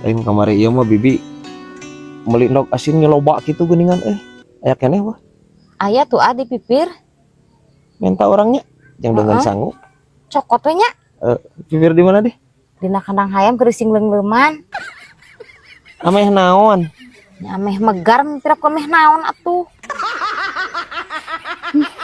Lain kamari ieu mah bibi meuli endog asin loba kitu geuningan euy. Aya keneh wah. Aya tuh ah di pipir. Minta orangnya yang dengan sangu. Cokot we nya. Pipir di mana deh? Dina kandang hayam keur sing leungleuman. Ameh naon? Nya ameh megar pira ku ameh naon atuh.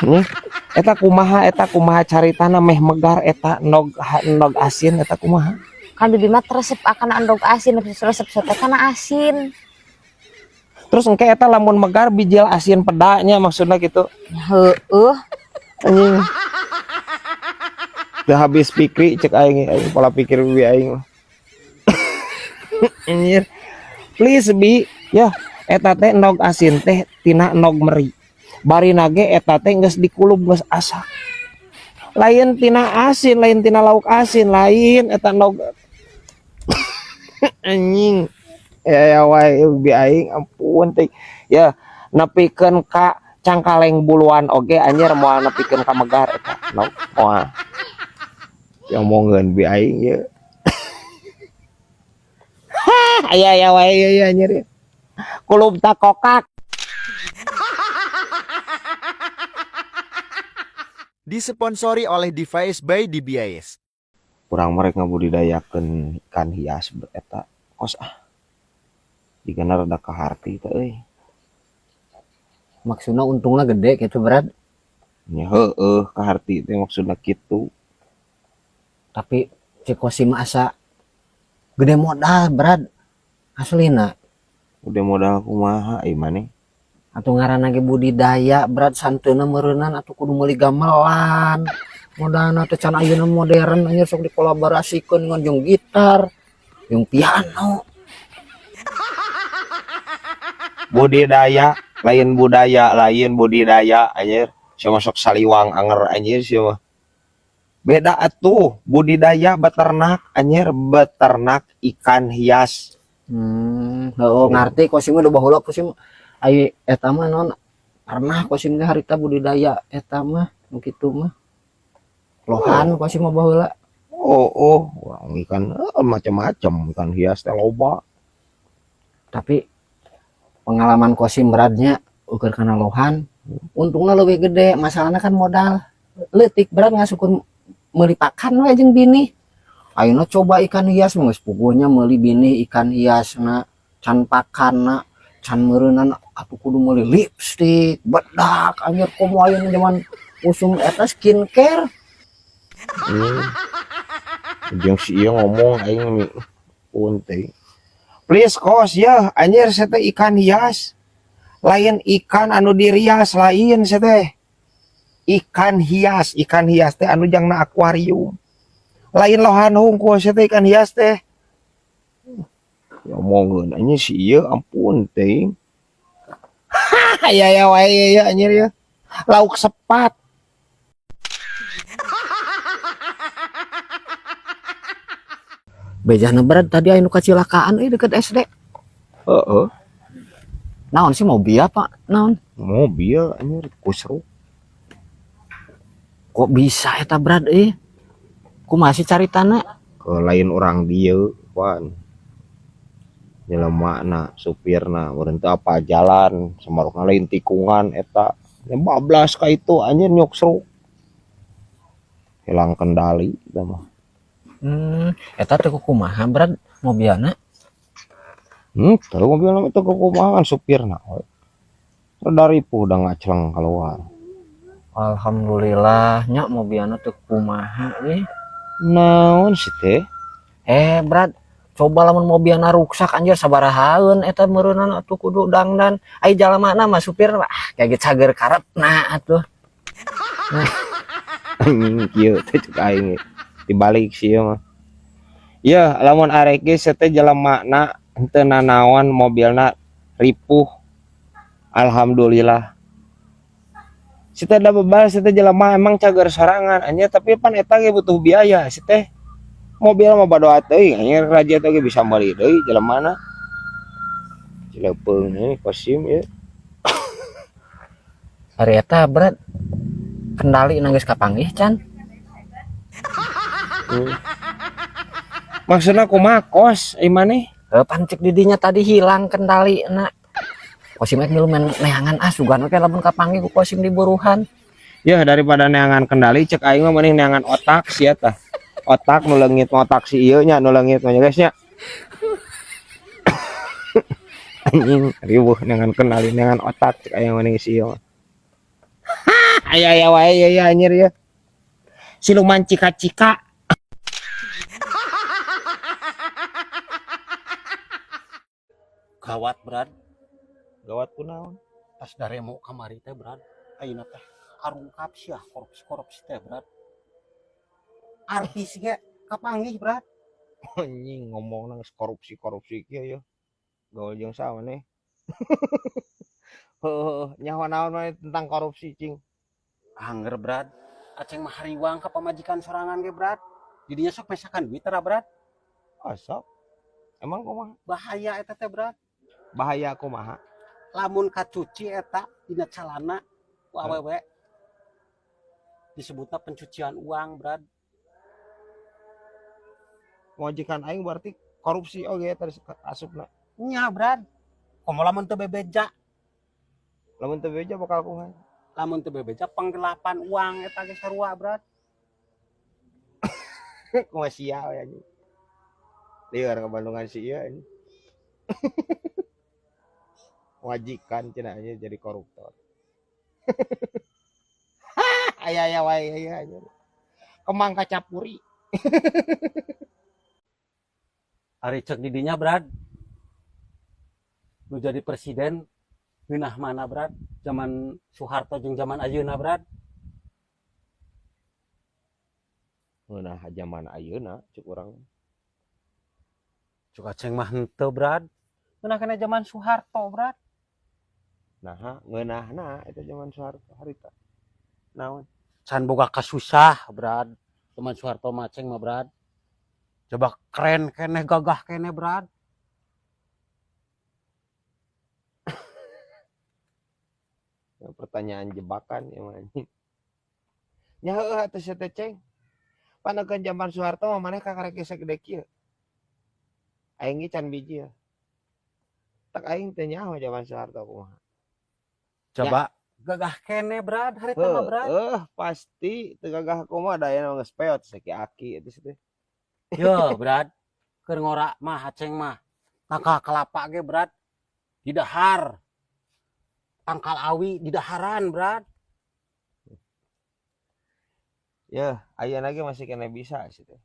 Nih, eta kumaha caritana meh megar eta endog asin eta kumaha? Kan bibi mah resep akan endog asin, resep sate kana asin. Terus engke eta lamun megar bijil asin pedanya maksudna gitu. Ya heueuh. Anjing. Udah habis pikir cek aing, aing pola pikir bibi aing mah. Anjir. Please bi, ya eta teh endog asin teh tina endog meri. Bari nage eta teh geus dikulub geus asak. Lain tina asin, lain tina lauk asin, lain eta endog. Anjing. Ya ya wae bi aing ampun teh. Ya nepikeun ka cangkaleng buluan oge anjir moal nepikeun ka megar eta. No, moal. Diomongkeun bi aing ye. Hah, aya aya wae ye anjir. Kulub takokak. Disponsori oleh Device by DBIS. Kurang mereka ngabudidayakeun ikan hias eta kos ah. Jigana rada kaharti teh euy. Maksudna untungna gede gitu berat. Nya heueuh kaharti teh maksudna kitu. Tapi cek kosim asa gede modal berat aslina. Gede modal kumaha ieu maneh? Atuh ngaranna ge budidaya berat santeuna meureunnan atuh kudu meuli gamelan. Modalna teh can ayeuna modern anjir sok dikolaborasikeun ngan jeung gitar, jeung piano. Budidaya lain budaya lain budidaya anjir. Sia mah sok saliwang anger anjir sia mah. Beda atuh budidaya beternak anjir beternak ikan hias. Heueuh ngarti kosim mah baheula kosim ai eta mah naon pernah kosim teh harita budidaya eta mah nu kitu mah. Lohan kosim mah baheula. Oh, oh, urang ikan macam-macam ikan hias teh loba. Tapi pengalaman kosim beratnya ukur kana lohan untungna leuwih gede masalahna kan modal leutik berat ngasukun meuli pakan we jeung binih. Ayeuna coba ikan hias mah geus puguhnya meuli binih ikan hiasna can pakanna can meureunan atuh kudu meuli lipstick bedak anjir komo ayeuna zaman usum eta skincare. Jeung si ieu ngomong aing mi punting. Please kos ya anjir saya teh ikan hias. Lain ikan anu dirias lain saya teh. Ikan hias, ikan hias teh anu jangna akuarium. Lain lohan hungkul saya teh ikan hias teh. Ya omongeun anjir si ieu ampun teuing. Hah, ya ya wae ya, ya anjir ya. Lauk sepat. Bejana berat tadi anu kacilakaan euy deket SD. Heeh. Naon sih mobil apa? Naon? Mobil anjir kusru. Kok bisa eta berat euy? Kumaha sih caritana? Ke lain orang dieu, pan. Nyelemana supirna meureun teu apa jalan samarukna lain tikungan eta. Nya bablas ka itu anjir nyuksruk. Hilang kendali eta mah. Eta teh kumaha berat mobilna? Teu mobilna teh kumaha kan supirna we. Rada ripuh udah ngacleng keluar. Alhamdulillah nya mobilna teh kumaha euy. Naon sih teh? Berat coba lamun mobilna ruksak anjir sabarahaeun eta meureunnan atuh kudu dangdan. Ai jalamana mah supir ah kayak gitu cager karepna atuh. Nah. Anjing kieu teh cek aing dibalik sih mah. Ya lamun arek ge teh jelemana henteu nanaon mobilna ripuh. Alhamdulillah. Si teh da bebal si teh jelema emang cager sorangan anjir tapi pan eta ge butuh biaya si teh. Mobil mah badoa teuing anjir raja teh ge bisa meuli deui jelemana. Cilepeung ini kosim ieu. Ari eta berat kendali na geus kapanggih can. Maksudna kumaha kos ieu maneh? Pan cek didinya tadi hilang kendali na. Kosim ek milu neangan ah, sugan we lamun kapanggih ku Kosim di buruhan. Ya, daripada neangan kendali, cek aing mah mending neangan otak sia tah. Otak nu leungit mah, otak si ieu nya nu leungit mah, guys, nya. Anjing, riweuh neangan kendali, neangan otak cek aing mending si ieu mah. Aya aya wae ya ya anjir ya. Siluman cika-cika. Gawat, Brad. Gawat kunaon? Pas daremo kamari teh, Brad, ayeuna teh karungkap sia korupsi-korupsi teh, Brad. Artis ge kapanggih, Brad. Anjing, ngomong nang korupsi-korupsi kieu ya. Gaul jeung saha maneh? Heuh, nyaho naon maneh tentang korupsi, cing? Angger, Brad, aceng mah hariwang ka pamajikan sorangan ge, Brad. Didinya sok mesakan duit tara, Brad. Oh, sok. Emang kumaha? Bahaya eta teh, Brad. Bahaya kumaha? Lamun kacuci eta dina calana ku awewe, disebutna pencucian uang, Brad. Majikan aing berarti korupsi oge eta asupna. Nya, Brad, komo lamun teu bebeja. Lamun teu bebeja bakal kumaha? Lamun teu bebeja, penggelapan uang eta ge sarua, Brad. Kumaha sia we anjing. Lieur ka Bandungan si ieu anjing. Majikan cenah anjing jadi koruptor. Aya aya wae aya anjing. Kemang kacapuri. Ari cek didinya, Brad, nu jadi presiden ngeunah mana, Brad? Zaman Soeharto jeung zaman ayeuna, Brad? Ngeunah zaman ayeuna cek urang. Cuk aceng mah henteu, Brad. Ngeunah kana zaman Soeharto, Brad. Naha ngeunahna eta zaman Soeharto harita? Naon? Can boga kasusah, Brad. Zaman Soeharto mah aceng mah, Brad. Coba keren keneh, gagah keneh, Brad. Ya, pertanyaan jebakan ya mah anjing. Nya heueuh atuh sia teh, Ceng. Panakeun zaman Soeharto mah maneh kakarek ge sagede kieu. Aing ge can biji ya. Tak aing teu nyaho zaman Soeharto kumaha. Coba gagah keneh, Brad, harita mah, Brad. Heueuh, pasti teu gagah kumaha, da aya geus peot saki-aki eta teh. Yo, Brad. Keur ngora mah aceng mah. Tangkal kelapa ge, Brad. Didahar. Tangkal awi didaharan, Brad. Ya, ayeuna ge masih kena bisa sih teh.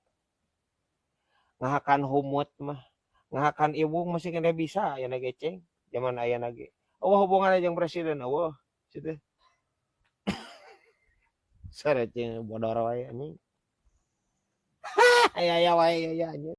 Ngahakan humut mah, ngahakan iwung masih kena bisa ayeuna ge, Ceng. Zaman ayeuna ge. Eueuh hubunganna jeung presiden eueuh sih teh. Sare cing bodor wae anjing. Aya aya wae aya anjing.